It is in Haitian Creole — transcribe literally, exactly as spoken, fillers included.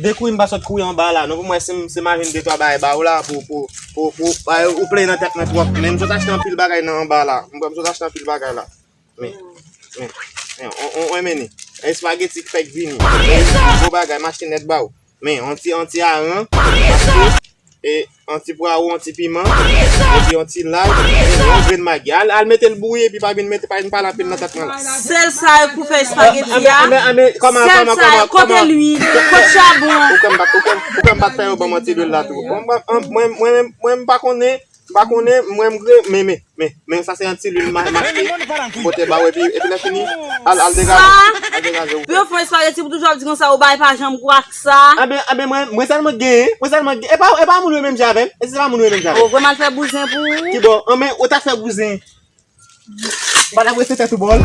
De kouri m pa sot kouri anba la. Non, pou mwen, se, se m achte de twa bagay ba ou la pou, pou, pou, pou, ba, ou plen nan tèt mwen twòp. Men m sot achte anpil bagay nan anba la. M, m sot achte anpil bagay la. Men, men, men, on, on, on, men, espageti k fèk vini. Gwo bagay, m achte nèt ba ou. Men, on ti, on ti aran, e, on ti pwawo, on ti piman, epi on ti lay, e, yon grenn magi. Al, al mete l bouyi, epi pa vin mete, pa vin pale anpil nan tèt mwen la. Sèl sa yo pou fè espageti a. Anben, anben, anben, kòman, kòman, kòman, kòman? Sèl sa yo, kote lwi, kote chabon? Ou kwè m pa t, ou kwè m, ou kwè m pa t fè yo ban m on ti lwil la tou? Bon, mwen, mwen, mwen, mwen, mwen, m pa konnen, m pa konnen, mwen, m gre, men, men, men, men, sa se yon ti lwil ma-, m achte, m pote ba ou, epi, epi lè fini, al, al degaje, al degaje ou. Pou yo fè espageti, pou toujou ap di konsa, ou bay pa janm kwak sa. Anben, anben, mwen, mwen sèlman genyen, mwen sèlman genyen. E pa, e pa moun yo menm jan avè m, e se pa moun yo menm jan avè m. Ou vrèman al fè bouzen pou ou? Ki bò, anben, ou ta fè bouzen. Ou pa t ap rete tèt ou bòl.